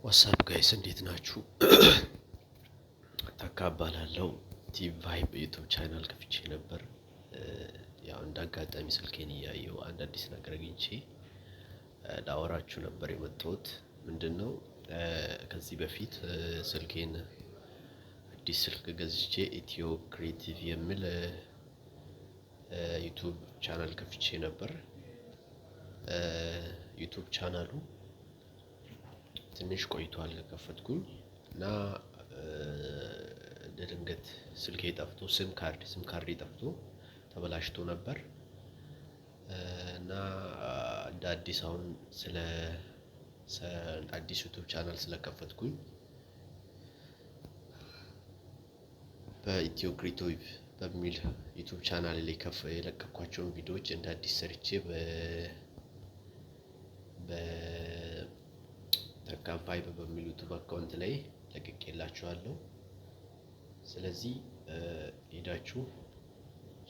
What's up guys፣ እንዴት ናችሁ? ተካ እባላለሁ። T Vibe YouTube channel ከፍቼ ነበር። ያው እንደ አጋጣሚ ስልኬን እያየሁ አንድ አዲስ ነገር አግኝቼ ላወራችሁ ነበር የመጣሁት። ምንድን ነው፣ ከዚህ በፊት ስልኬን አዲስ ስልክ ገዝቼ Ethio Creative የሚል YouTube channel ከፍቼ ነበር። YouTube channel ኡ ትንሽ ቆይቷል ከከፈትኩኝ እና ድንገት ስልኬ ጠፍቶ SIM card ጠፍቶ ተበላሽቶ ነበር። እና እንደ አዲስ አሁን ስለ አዲስ YouTube channel ስለከፈትኩኝ በ Ethio Creative በሚል YouTube channel ላይ የለቀኳቸውን ቪዲዮዎች እንደ አዲስ ሰርቼ በተካ Vibe በሚል YouTube account ላይ ለቅቄላችኋለሁ። ስለዚህ ሄዳችሁ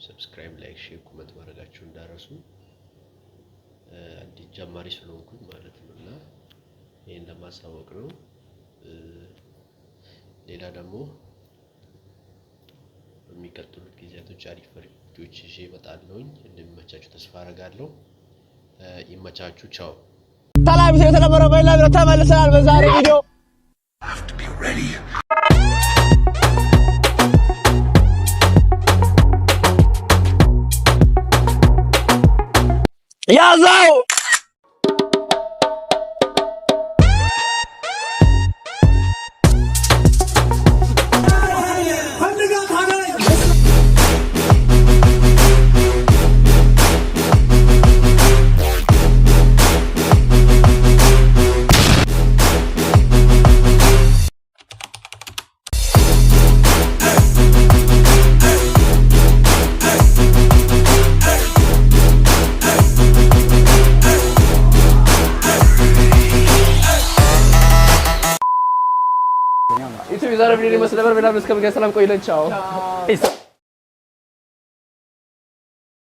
subscribe፣ like፣ share፣ comment ማድረጋችሁ እንዳትረሱ። አዲስ ጀማሪ ስለሆንኩኝ ማለት ነው እና ይህን ለማሳወቅ ነው። ሌላ ደግሞ በሚቀጥሉት ጊዜያቶች አሪፍ አሪፍ ቪዲዮዎች ይዤ እመጣለሁኝ። እንደሚመቻችሁ ተስፋ አደርጋለሁ። ይመቻችሁ። ቻው። ሰላም፣ የተለመደው በሌላ ቪዲዮ ተመልሰናል። በዛሬ ቪዲዮ Have to be ready. ያዘው። YouTube የዛሬ ቪዲዮ ይመስል ነበር። በሌላ ቪዲዮ እስከምንገናኝ ሰላም ቆዩልን። ቻው።